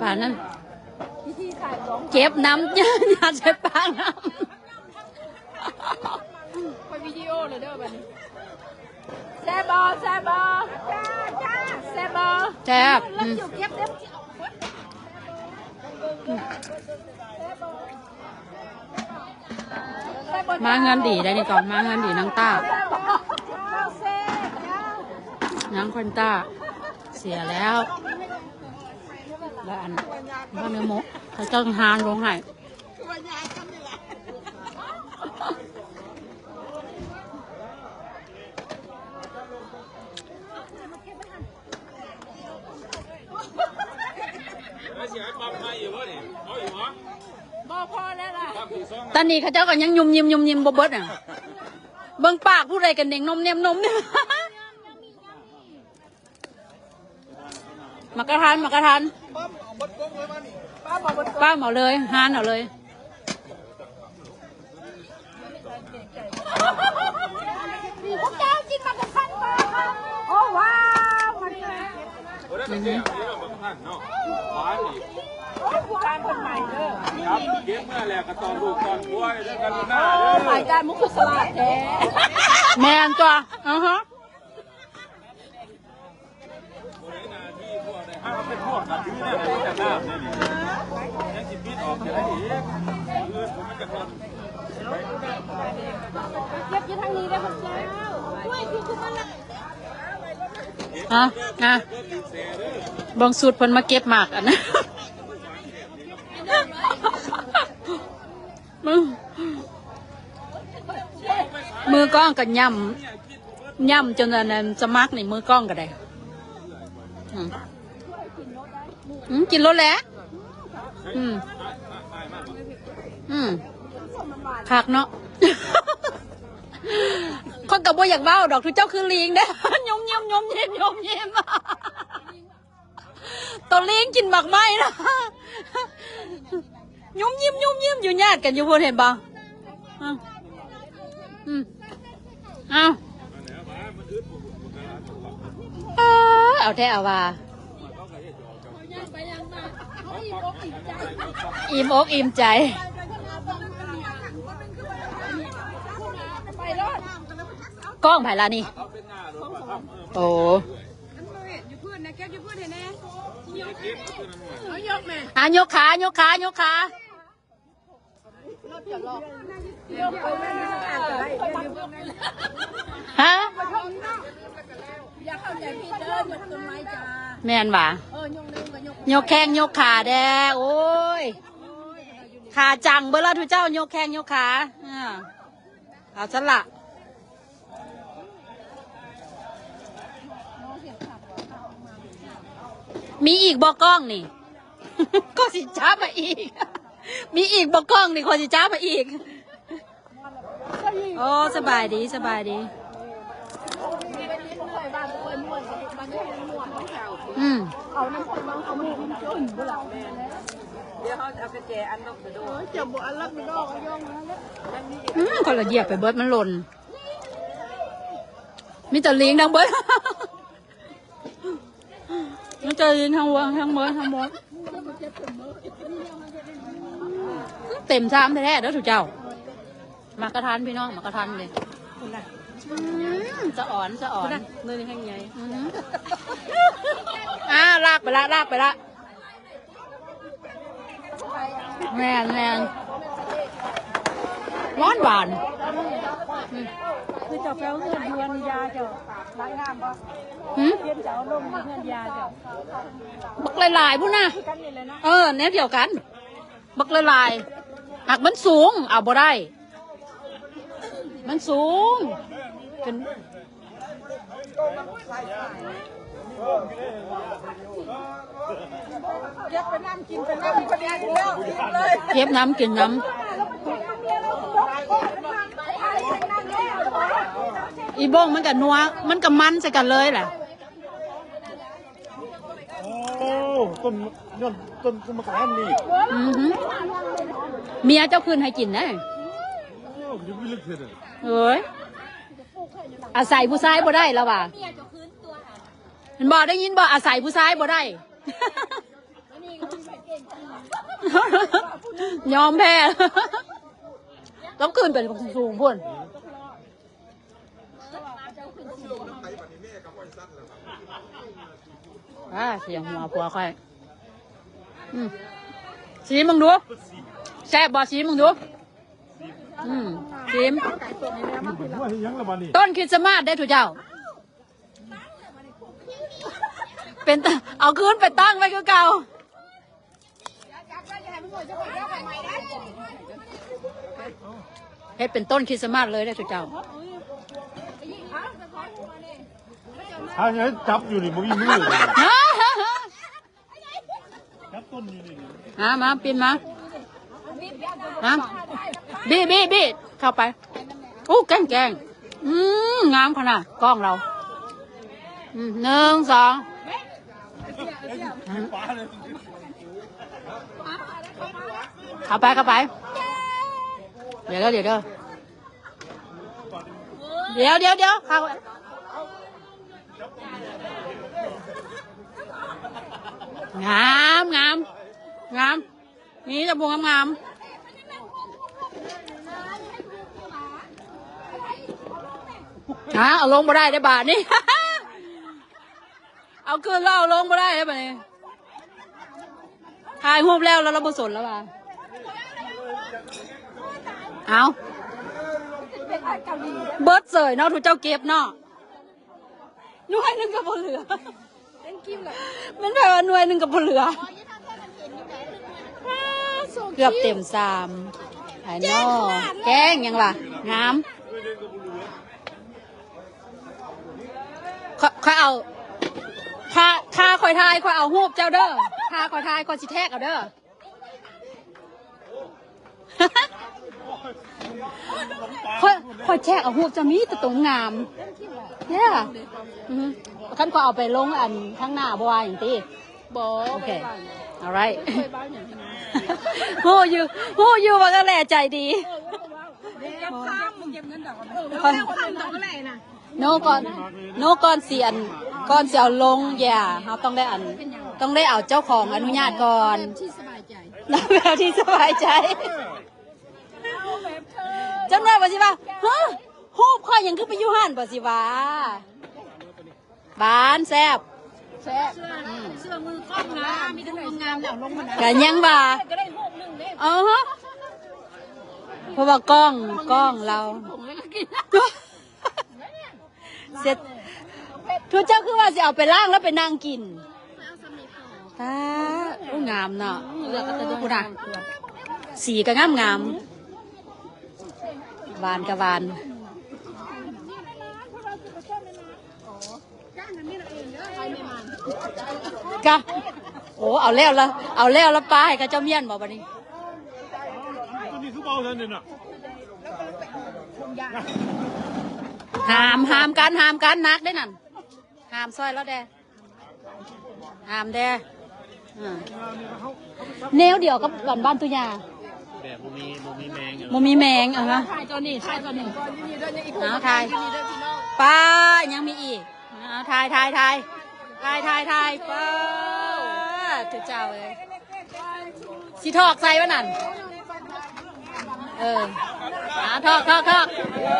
ປານນັ້ນ ເຈັບນຳ ຍາດໃສ່ປາກນຳ. ຂ້ອຍວິດີໂອເລີຍເດີບັດນີ້. ແຊບບໍ່? ແຊບບໍ່? ແຊບບໍ່? ແຊບ. ອືມ ມາເຮືອນດີໄດ໋ນີ້ ກໍມາເຮືອນດີນາງຕ້າ ນາງຄວັນຕ້າເສຍແລ້ວ ແລ້ວອັນ ເນື້ອໝູ ເຂົາເຈົ້າຫາລົງໃຫ້. ບໍ່ພໍແລ້ວລະ. ຕອນນີ້ເຂົາເຈົ້າກໍຍັງຫຍຸ່ມຍິມ ຫຍຸ່ມຍິມບໍ່ເບິດນະ. ເບິ່ງປາກຜູ້ໃດກໍເໜັງນົມແນມນົມ. ໝາກກະທັນ ໝາກກະທັນ ປ້ຳເອົາເລີຍ ຫານເອົາເລີຍ. ພວກເຈົ້າກິນໝາກກະທັນບໍ່? ໂອ້ ວ້າວ ມັນ ອືຮຶ ໂອ້ຍ ຜູ້ບ້ານຄົນໃໝ່ເດີ. ເກັບເມື່ອແລ້ວກໍຕ້ອນລູກຕ້ອນຜົວເດີ ກະລຸນາເດີ. ໂອ້ ມາຍກາດ ມຶງຄືສະຫຼາດແທ້. ແມ່ນຕົວະ ອືຮຶ. ອ່ະ ອ່ະ ເບິ່ງຊຸດເພິ່ນມາເກັບໝາກອັນນັ້ນ. ມືກ້ອງກໍຫຍ້ຳ ຫຍ້ຳຈົນອັນນັ້ນ ສະໝັກນີ້ ມືກ້ອງກໍໄດ້. ອືມ ອືມ ກິນໂລດແຫຼະ. ອືມ ອືມ ຄັກເນາະ. ຂ້ອຍກໍບໍ່ຢາກເວົ້າດອກ ທຸເຈົ້າຄືລີງເດ້ ຍົມຍິມ ຍົມຍິມ ຍົມຍິມ. ໂຕລີງກິນໝາກໄມ້ນະ ຍຸ່ມຍິ້ມ ຍຸ່ມຍິ້ມຢູ່ ຍາດກັນຢູ່ພຸ້ນ ເຫັນບໍ່? ອືມ ອືມ ເອົາ ເອີ ເອົາແທ້ເອົາວ່າ ອີ່ມອົກອີ່ມໃຈ. ກ້ອງໃຜລະນີ້? ໂອ້ ອັນບໍ່ເຫັນຢູ່ພື້ນນະ ເກັບຢູ່ພື້ນໃຫ້ແດ່. ເອົາຍົກແມ່ ອ່ະ ຍົກຂາ ຍົກຂາ ຍົກຂາ. ຮະ? ຢ່າເຂົ້າໃຈຜິດເດີ ຍົກຕົ້ນໄມ້ຈ້າ. ແມ່ນຫວາ? ເອີ ຍົກແຂ້ງຍົກຂາແດ່. ໂອ້ຍ ຂາຈັງເບີດລະ ທຸເຈົ້າ ຍົກແຂ້ງຍົກຂາ. ອ່າ ເອົາຊັ້ນລະ. ມີອີກບໍ່ກ້ອງນີ້? ກໍຊິຈັບມາອີກ. ມີອີກບໍ່ກ້ອງນີ້? ຂ້ອຍຊິຈັບມາອີກ. ໂອ້ ສະບາຍດີ ສະບາຍດີ. ອືມ ດຽວເຮົາເອົາກະແຈອັນນອກສະໂດ. ເອີ ເຈົ້າບໍ່ອັນລັກດອກ ອືມ ຂ້ອຍລະຢຽບໄປເບິດ ມັນຫຼົ່ນ. ມີແຕ່ລີງທັງເບິດ ມີແຕ່ລີງທັງເບິດ ທັງເບິດ ທັງເບິດ. ເຕັມຊາມແທ້ໆເດີທຸເຈົ້າ. ໝາກກະທັນພີ່ນ້ອງ ໝາກກະທັນເດ້. ພຸ້ນນະ ອືມ ສະອອນ ສະອອນ ພຸ້ນນະ ໜ່ວຍນີ້ແຮງໃຫຍ່. ອືຮຶ ອ່າ ລາກໄປລະ ລາກໄປລະ. ແມ່ນໆ ຫວານຫວານ. ອືມ ຄືເຈົ້າໄປເອົາເຮືອນຢູ່ອັນຍາເຈົ້າ ລາຍງາມບໍ່? ຫື? ເຫັນເຈົ້າລົງເຮືອນຢາເຈົ້າ ບັກຫຼາຍໆພຸ້ນນະ. ຄືກັນນີ້ແຫຼະເນາະ. ເອີ ແນວດຽວກັນ ບັກຫຼາຍໆ ຫາກມັນສູງ ເອົາບໍ່ໄດ້. ມັນສູງ ເປັນ ເກັບໄປນຳກິນໄປນຳ ພໍດີແລ້ວ ເກັບນຳກິນນຳ. ອີ່ບົ້ງມັນກະນົວ ມັນກະມັນໃສ່ກັນເລີຍແຫຼະ. ໂອ້ ຕົ້ນ ຍ້ອນຕົ້ນ ຕົ້ນໝາກກະທັນນີ້. ອືຮຶ ເມຍເຈົ້າຂຶ້ນໃຫ້ກິນນະ. ໂອ້ ຄືໄປລຶກແທ້. ເອີຍ ອາໄສຜູ້ຊາຍບໍ່ໄດ້ລະວ່າ. ເຫັນບໍ່? ໄດ້ຍິນບໍ່? ອາໄສຜູ້ຊາຍບໍ່ໄດ້. ຍອມແພ້ ຕ້ອງຂຶ້ນໄປສູງໆພຸ້ນ. ອ່າ ສຽງຫົວຜົວຂ້ອຍ. ອືມ ຊີມເບິ່ງດູ ແຊບບໍ່? ຊີມເບິ່ງດູ. ອືມ ຊີມ. ຕົ້ນຄຣິດສະມາດເດ້ທຸເຈົ້າ. ເປັນຕາ ເອົາຄືນໄປຕັ້ງໄວ້ຄືເກົ່າ. ເຮັດເປັນຕົ້ນຄຣິດສະມາດເລີຍເດ້ທຸເຈົ້າ. ຖ້າຍັງຈັບຢູ່ນີ້ບໍ່ມີມື. ຈັບຕົ້ນຢູ່ນີ້. ມາ ມາ ປີນມາ. ມາ ບີ ບີ ບີ ເຂົ້າໄປ. ໂອ້ ແກ້ງໆ. ອືມ ງາມຂະໜາດກ້ອງລາວ. ອືມ ໜຶ່ງ ສອງ. ເຂົ້າໄປ ເຂົ້າໄປ. ດຽວເດີ ດຽວເດີ ດຽວ ດຽວ ດຽວ ເຂົ້າ. ງາມ ງາມ ງາມ. ນີ້ຈະບໍ່ງາມໆ. ຫາ ເອົາລົງບໍ່ໄດ້ເດ້ບາດນີ້. ເອົາຂຶ້ນແລ້ວເອົາລົງບໍ່ໄດ້ເດ້ບາດນີ້. ຖ່າຍຮູບແລ້ວ ແລ້ວລາວບໍ່ສົນແລ້ວວ່າ. ເອົາ ເບິດເສີຍເນາະ ທຸເຈົ້າເກັບເນາະ. ໜ່ວຍໜຶ່ງກໍບໍ່ເຫຼືອ. ແມ່ນແບບວ່າໜ່ວຍໜຶ່ງກໍບໍ່ເຫຼືອ. ເກືອບເຕັມຊາມ. ໄອ້ນໍ ແກ້ງຫຍັງວະ? ງາມ. ຂ້ອຍ ຂ້ອຍເອົາ ຖ້າ ຖ້າຂ້ອຍຖ່າຍ ຂ້ອຍເອົາຮູບເຈົ້າເດີ. ຖ້າຂ້ອຍຖ່າຍ ຂ້ອຍຊິແທັກເອົາເດີ. ຂ້ອຍ ຂ້ອຍແທກເອົາຮູບເຈົ້າມີແຕ່ໂຕງາມ. Yeah. ອືຮຶ. ຄັນຂ້ອຍເອົາໄປລົງອັນທາງໜ້າບໍ່ວ່າຫຍັງຕິ? ບໍ່. ໂອເຄ. Alright. ຮູ້ຢູ່ ຮູ້ຢູ່ວ່າກະແຫຼໃຈດີ. ໂນ ກ່ອນ ໂນ ກ່ອນຊິອັນ ກ່ອນຊິເອົາລົງ yeah ເຮົາຕ້ອງໄດ້ອັນ ຕ້ອງໄດ້ເອົາເຈົ້າຂອງອະນຸຍາດກ່ອນ ແບບທີ່ສະບາຍໃຈ ແບບທີ່ສະບາຍໃຈ. ຈັກໜ່ອຍວ່າຊິວ່າ ຮະ ຮູບຂ້ອຍຫຍັງຄືໄປຢູ່ຫັ້ນ ວ່າຊິວ່າ. ຫວານແຊບ ແຊບ. ອືມ ເຊື່ອມືກ້ອງນະ ມີແຕ່ຮູບງາມໆ ແລ້ວລົງມານະ ກະຍັງວ່າ ກະໄດ້ຮູບໜຶ່ງເດ້. ອໍຮະ ເພາະວ່າກ້ອງ ກ້ອງລາວ ເສັດ ທຸເຈົ້າຄືວ່າຊິເອົາໄປລ້າງແລ້ວໄປນັ່ງກິນ. ຕາ ໂອ້ ງາມເນາະ. ເລືອກເອົາແຕ່ ພຸ້ນນະ ສີກະງາມໆ ຫວານກະຫວານ. ກະ ໂອ້ ເອົາແລ້ວລະ ເອົາແລ້ວລະ ປາໃຫ້ເຂົາເຈົ້າມ້ຽນບໍ່ບາດນີ້? ຕົວນີ້ຄືເບົາແທ້ນີ້ນະ. ຫາມ ຫາມກັນ ຫາມກັນ ໜັກເດ້ນັ້ນ. ຫາມຊ່ອຍລາວແດ່ ຫາມແດ່. ເອີ ແນວດຽວກັບບ້ານ ບ້ານຕຸຍາ ແບບບໍ່ມີ ບໍ່ມີແມງ ບໍ່ມີແມງ. ເອີ ຖ່າຍຕົວນີ້ ຖ່າຍຕົວນີ້ ເອົາຖ່າຍ ປ້າ ຍັງມີອີກ. ເອົາ ຖ່າຍ ຖ່າຍ ຖ່າຍ ຖ່າຍ ຖ່າຍ ປ້າ ທຸເຈົ້າເອີຍ. ຊິຖອກໃສ່ວະນັ້ນ. ເອີ ອ່າ ຖອກ ຖອກ ຖອກ. ໂອ້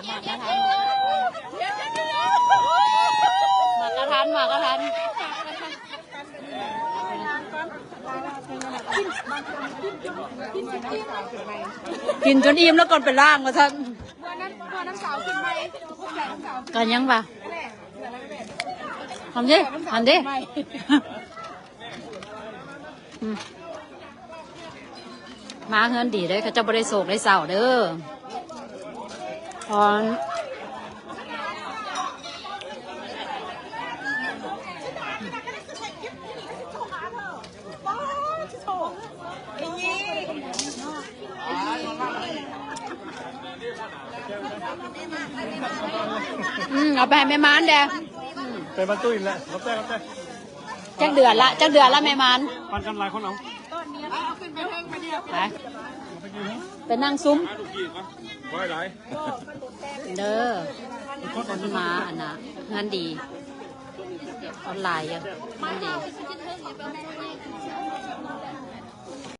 ມາກະທັນ ມາກະທັນ ມາກະທັນ. ກິນຈົນອີ່ມແລ້ວກ່ອນໄປລ້າງວ່າຊັ້ນ. ເມື່ອນັ້ນ ເມື່ອນັ້ນສາວກິນໃໝ່ ກະຍັງວ່າ ຫັ້ນເດ້ ຫັ້ນເດ້. ອືມ ມາເຮືອນດີເດ້ ເຂົາເຈົ້າບໍ່ໄດ້ໂສກໄດ້ເສົ້າເດີ. ອອນ ອືມ ເອົາໄປໃຫ້ແມ່ມານແດ່. ອືມ ເປັນບັນຕຸອີກແລ້ວ. ຂອບໃຈ ຂອບໃຈ. ຈັກເດືອນລະ ຈັກເດືອນລະແມ່ມານ? ປັນກັນຫຼາຍຄົນເອົາ. ໄປ ໄປນັ່ງຊຸມ ໄວ້ຫຼາຍ ເດີ ຄົນມາອັນນ່າ ເຮືອນດີ. ອອນລາຍຢູ່ ມັນດີ.